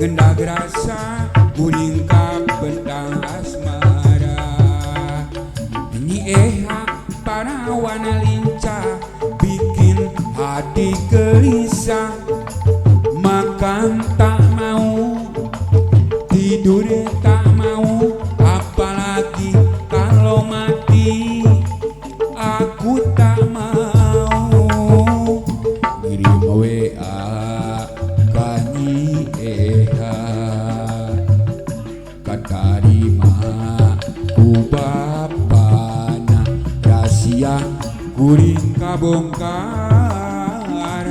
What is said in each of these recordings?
Ngendag rasa kuring kabentang asmara. Nyi Eha parawan lincah, bikin hati gelisah. Makan tak mau, tidur tak mau, apalagi kalau mati aku tak mau. Ngirim WA ka Nyi Eha, katarima ku bapana, rahasia kuring kabongkar,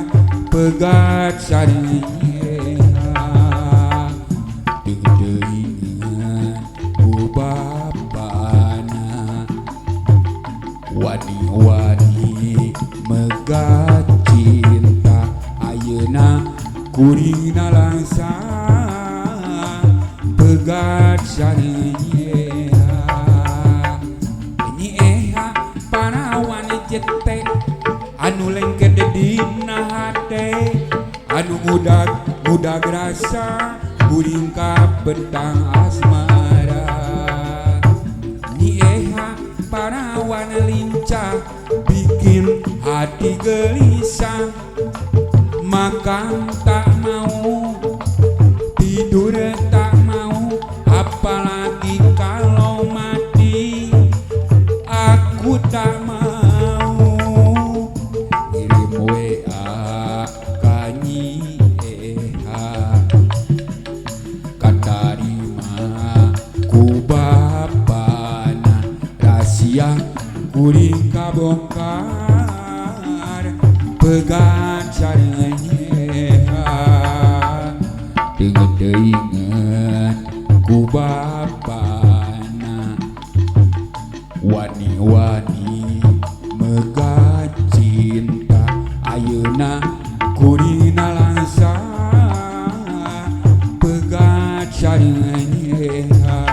pegat sareng Nyi Eha. Deung-deungan ku bapana, wani-wani megat cinta, ayeuna kuring nalangsa, pegat sareng Nyi Eha. Nyi Eha parawan jete, anu lengket dina hate, anu ngudag ngudag rasa kuring kabentang asmara. Nyi Eha parawan lincah, bikin hati gelisah. Makan tak mau, tidur tak mau, apalagi kalau mati aku tak mau. Ngirim WA ka Nyi Eha, katarima ku bapana, rahasia kuring kabongkar, pegat sareng Nyi Eha. Deungeun ku bapana, wani-wani megat cinta, ayeuna kuring nalangsa, pegat sareng Nyi Eha.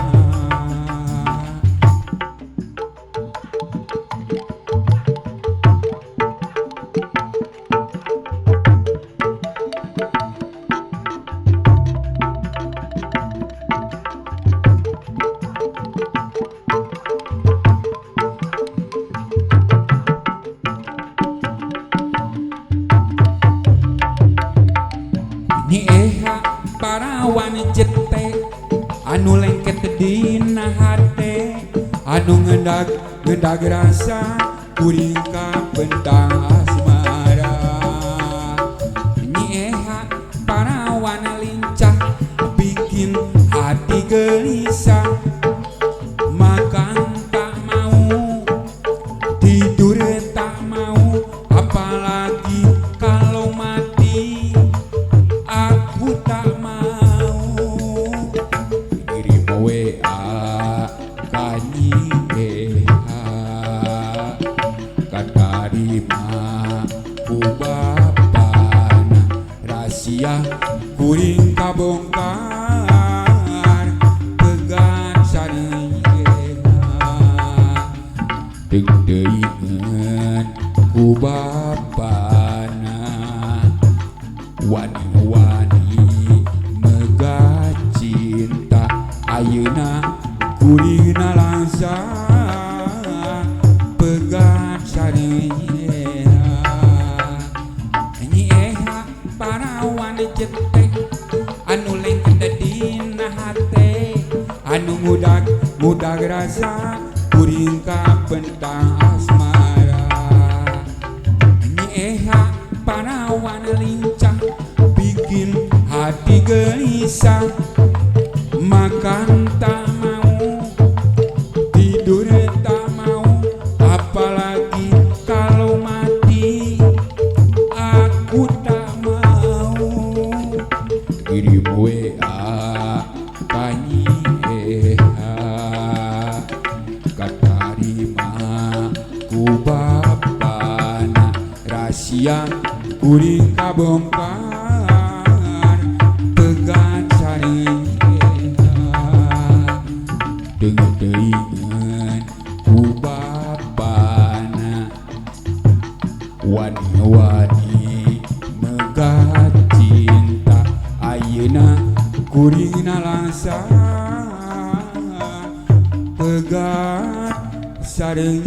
Nyi Eha parawan jete, anu lengket dina hate, anu ngendag ngendag rasa kuring kabentang asmara. Nyi Eha parawan lincah, bikin hati gelisah. Makan tak mau, tidur tak mau, apalagi kalau mati aku tak mau. Ngirim WA ka Nyi Eha, katarima ku bapana, rahasia kuring kabongkar, pegat sareng Nyi Eha. Deung-deungeun ku bapana, wani-wani megat cinta, ayeuna kuring nalangsa, pegat sareng Nyi Eha. Nyi Eha parawan jete, anu lengket dina hate, anu ngudag ngudag rasa kuring kabentang asmara. Nyi Eha parawan lincah, bikin hati gelisah. Makan tak mau, tidur tak mau, apalagi kalau mati aku tak mau. Kirim WA ka Nyi Eha, katarima ku bapana, rahasia kuring kabongkar, pegat sareng Nyi Eha. Deungeun ku bapana, wani-wani megat cinta, ayeuna Kuring nalangsa pegat sareng.